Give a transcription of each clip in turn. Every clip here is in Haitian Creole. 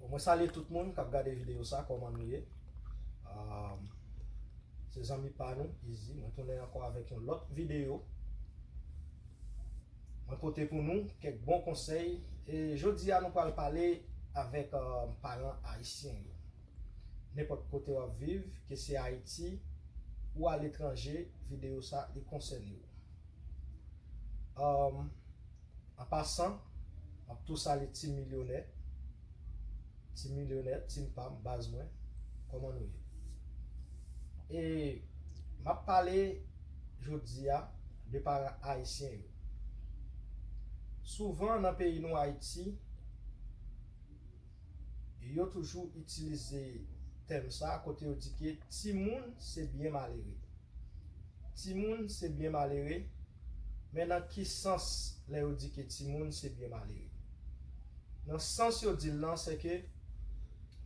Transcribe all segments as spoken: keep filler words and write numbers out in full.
Mwen salye tout moun k ap gade videyo sa, kòman nou ye? Um, se zanmi pa nou, Easy. Mwen tounen ankò avèk yon lòt videyo. Mwen pote pou nou kèk bon konsèy. E jodi a, nou pral pale avèk, um, paran ayisyen yo. Nenpòt kote w ap viv, ke se Ayiti ou aletranje, videyo sa, li konsène w. Um, an pasan, m ap tou salye Team Milyonè. Team Milyonè, team pa m, baz mwen. Kòman nou ye? E m ap pale jodi a de paran ayisyen yo. Souvan nan peyi nou Ayiti, yo toujou itilize tèm sa kote yo di ke timoun se byen malere. Timoun se byen malere, men nan ki sans lè yo di ke timoun se byen malere? Nan sans yo di l lan, se ke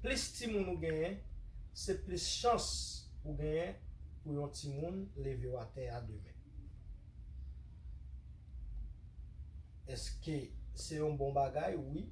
plis timoun ou genyen, se plis chans ou genyen pou yon timoun leve w atè a demen. Èske se yon bon bagay? Wi,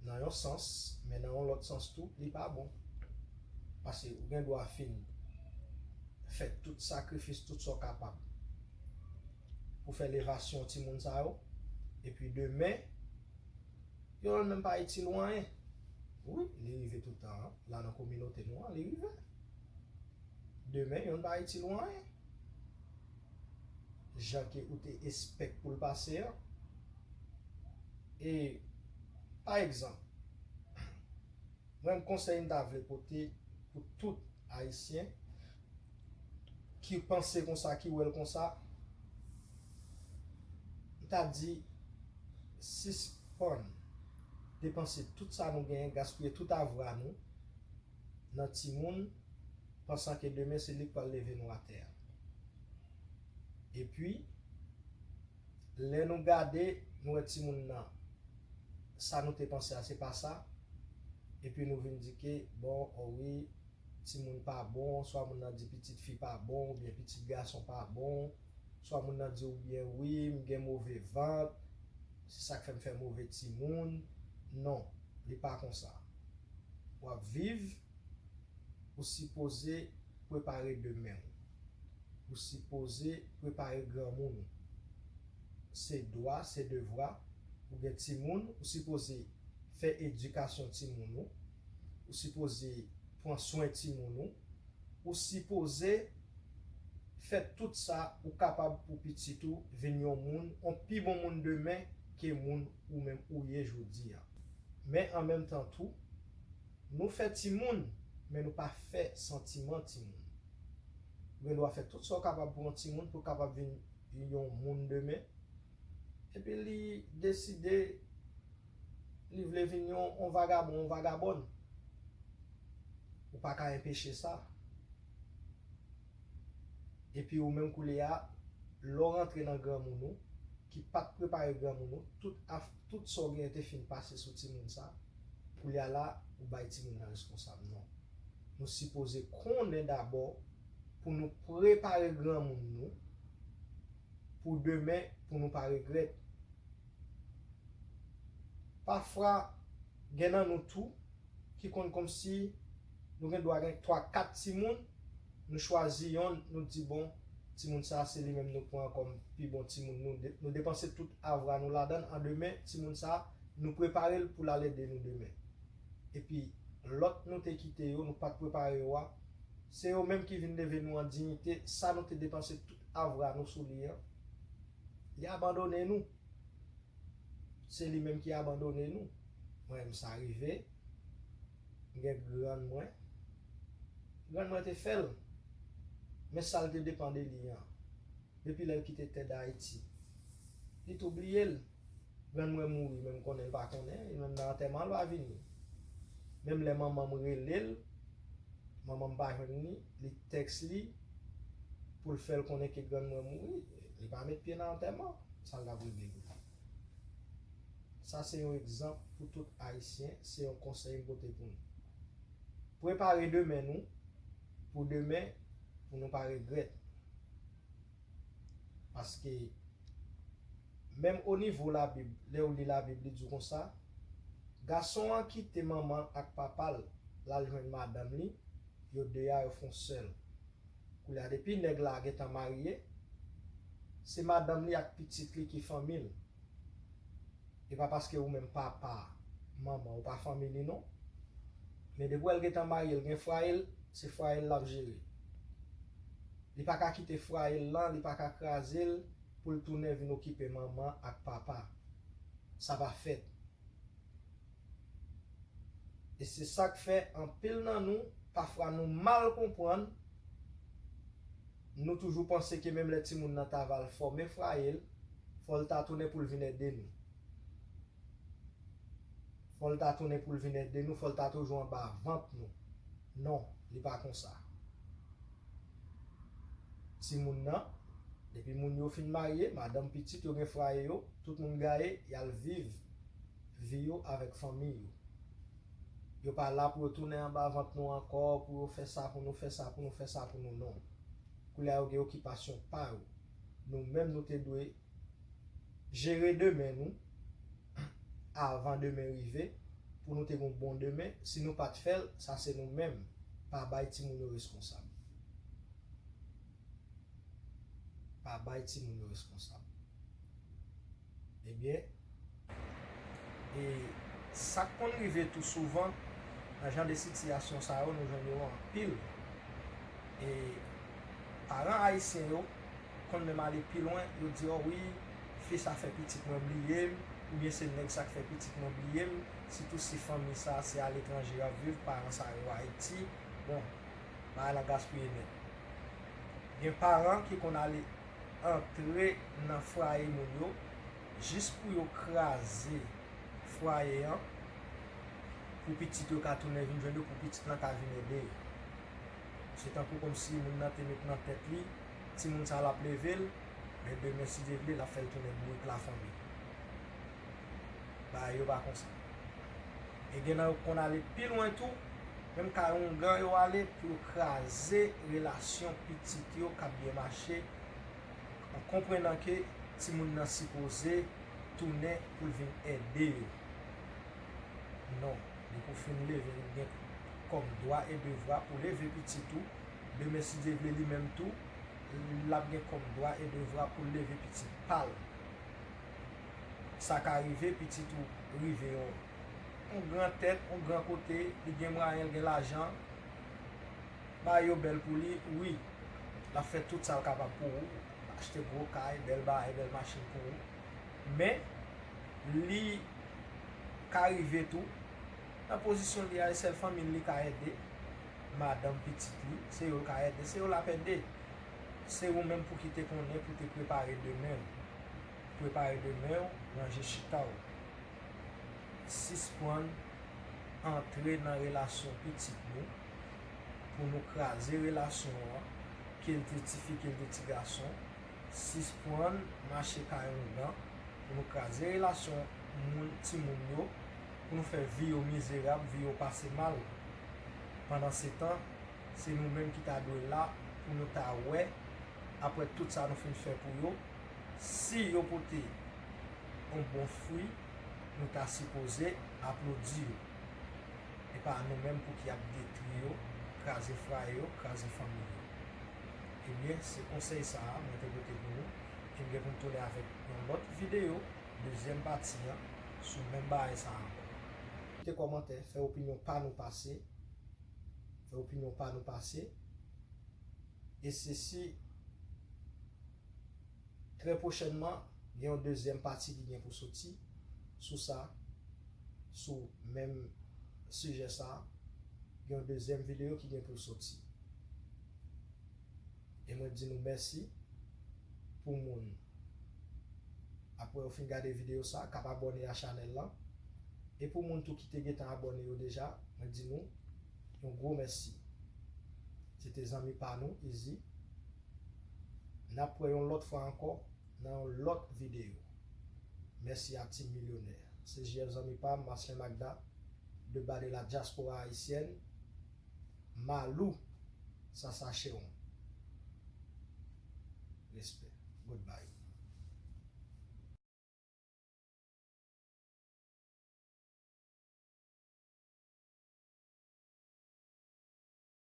nan yon sans, men nan yon lòt sans tou, li pa bon. Paske ou gen dwa fin fè tout sakrifis, tout sa w kapab pou fè levasyon timoun sa yo. Epi demen, yo menm pa itil ou anyen. Wi, li rive tout tan, la nan kominote nou an, li rive. Demen, yo pa itil ou anyen. Jan ke ou te espèk pou l pase an. E, pa egzanp, mwen, konsèy m ta vle pote pou tout Ayisyen ki panse konsa, ki wè l konsa, m ta di, sispann depanse tout sa nou genyen, gaspiye tout avwa nou nan timoun, pansan ke demen se li k pral leve nou atè a. Epi, lè nou gade, nou wè timoun nan, sa nou te panse a, se pa sa. Epi nou vin di ke, bon, o wi, timoun pa bon, swa moun nan di pitit fi pa bon, oubyen pitit gason pa bon, swa moun nan di oubyen wi, m gen move vant, se sa k fè m fè move timoun. Non, li pa konsa. W ap viv, ou sipoze prepare demen w. Ou sipoze prepare granmoun ou. Se dwa, se devwa. Ou gen timoun, ou sipoze fè edikasyon timoun ou. Ou sipoze pran swen timoun ou. Ou sipoze fè tout sa ou kapab pou pitit ou vin yon moun, yon pi bon moun demen ke moun ou menm ou ye jodi a. Men an menm tan tou, nou fè timoun, men nou pa fè santiman timoun. Ou gen dwa fè tout sa w kapab pou yon timoun, pou l kapab vin yon moun demen. Epi li deside li vle vin yon, yon vagabon, yon vagabòn. Ou pa ka enpeche sa. Epi ou menm koulye a, lè w rantre nan granmoun ou, ki pa t prepare granmoun ou, tout af-, tout sa w genyen te fin pase sou timoun sa, koulye a la, ou bay timoun nan reskonsab. Non. Nou sipoze konnen dabò pou nou prepare granmoun nou, pou demen, pou nou pa regrèt. Pafwa, gen nan nou tou ki konn kòmsi nou gen dwa gen twa, kat timoun, nou chwazi yonn, nou di, bon, timoun sa, se li menm nou pran kòm pi bon timoun nou, de-, nou depanse tout avwa nou ladan l, an demen, timoun sa, nou prepare l pou l al ede nou demen. Epi, lòt nou te kite yo, nou pa t prepare yo a, se yo menm ki vin leve nou an diyite, sa nou te depanse tout avwa nou sou li an, li abandone nou. Se li menm ki abandone nou. Mwen menm sa rive, m gen grann mwen. Grann mwen te fè l. Men sa l te depann de li an. Depi lè l kite tè Dayiti, li tou bliye l. Grann mwen mouri, men m konnen l pa konnen, li menm nan antèman l pa vini. Menm lè manman m rele l, manman m pa jwenn li, li tèks li pou l fè l konnen ke grann mwen mouri. Li pa met pye nan antèman, sa l t ap regle pou li. Sa se yon egzanp pou tout Ayisyen, se yon konsèy m pote pou nou. Prepare demen nou, pou demen, pou nou pa regrèt. Paske, menm o nivo Labib, lè w li Labib, li di w konsa, Gason an kite manman l ak papa l, l al jwenn madanm li, yo de a yo fè yon sèl. Koulye a, depi nèg la gentan marye, se madanm li ak pitit li ki fanmi l. E pa paske ou menm papa, manman, ou pa fanmi li non. Men depi w wè l gentan marye, l gen fwaye l, se fwaye l l ap jere. Li pa ka kite fwaye l lan, li pa ka kraze l pou l tounen vin okipe manman ak papa. Sa pa fèt. E se sa k fè anpil nan nou, pafwa nou mal konprann, nou toujou panse ke menm lè timoun nan ta va al fòme fwaye l, fò l ta tounen pou l vin ede nou. Fò l ta tounen pou l vin ede nou, fò l ta toujou anba vant nou. Non, li pa konsa. Timoun nan, depi moun yo fin marye, madanm, pitit yo gen fwaye yo, tout moun gaye, y al viv vi yo avèk fanmi yo. Yo pa la pou yo tounen anba vant nou ankò, pou yo fè sa pou nou, fè sa pou nou, fè sa pou nou, non. Koulye a yo gen okipasyon pa yo. Nou menm nou te dwe jere demen nou avan demen rive, pou nou te gen yon bon demen. Si nou pa t fè l, sa se nou menm. Pa bay timoun yo reskonsab. Pa bay timoun yo reskonsab. Ebyen, e sa k konn rive tou souvan, nan jan de sitiyasyon sa yo, nou jwenn yo anpil. E paran ayisyen yo konn menm ale pi lwen, yo di, "O wi, fi sa fè pitit mwen bliye m," oubyen, "Se nèg sa k fè pitit mwen bliye m," sitou si fanmi sa se aletranje y ap viv, paran sa yo Ayiti. Bon, bagay la gaspiye nèt. Gen paran ki konn ale antre nan fwaye moun yo jis pou yo kraze fwaye an, pou pitit yo ka tounen vin jwenn yo, pou pitit lan ka vin ede yo. Se tankou kòmsi moun nan te met nan tèt li, timoun sa l ap leve l, men demen, si Dye vle, l ap fè l tounen bourik lafanmi. Bagay yo pa konsa. E gen nan yo k konn ale pi lwen tou, menm kay oungan yo ale pou yo kraze relasyon pitit yo k ap byen mache, an konprenan ke timoun nan sipoze tounen pou l vin ede yo. Non, depi w fin leve, li gen kòm dwa e devwa pou leve pitit ou. Demen, si Dye vle, li menm tou, l ap gen kòm dwa e devwa pou l leve pitit pa l. Sa ka rive, pitit ou rive yon, yon gran tèt, yon gran kote, li gen mwayen, li gen lajan, bagay yo bèl pou li, wi, l ap fè tout sa l kapab pou ou, achte gwo kay, bèl bagay, bèl machin pou ou. Men, li ka rive tou, nan pozisyon li a, e sèl fanmi l li ka ede, madanm, pitit li, se yo l ka ede, se yo l ap ede. Se ou menm pou ki te konnen pou te prepare demen w. Prepare demen w, ranje chita w. Sispann antre nan relasyon pitit nou pou nou kraze relasyon an, ke l te tifi, ke l te ti gason. Sispann mache kay oungan pou nou kraze relasyon moun, timoun yo, pou nou fè vi yo mizerab, vi yo pase mal. Pandansetan, se nou menm ki ta dwe la pou nou ta wè, apre tout sa nou fin fè pou yo, si yo pote yon bon fwi, nou ta sipoze aplodi yo. E pa nou menm pou ki ap detwi yo, kraze fwaye yo, kraze fanmi yo. Ebyen, se konsèy sa a mwen te pote pou nou, e m gen pou m tounen avèk yon lòt videyo, dezyèm pati an, sou menm bagay sa a ankò. Kite kòmantè, fè opinyon pa nou pase, fè opinyon pa nou pase, e se si trè pwochènman, gen yon dezyèm pati ki gen pou soti sou sa, sou menm sijè sa, gen yon dezyèm videyo ki gen pou soti. E mwen di nou mèsi pou moun, apre yo fin gade videyo sa, k ap abòne a chanèl lan. E pou moun tou ki te gentan abòne yo deja, mwen di nou yon gwo mèsi. Se te zanmi pa nou, Easy. N ap wè yon lòt fwa ankò nan yon lòt videyo. Mèsi a Team Milyonè. Se J F zanmi pa m, Marcelin Magda, de ba de la diaspora haïtienne, Malou, Saskatchewan. Respè. Goodbye.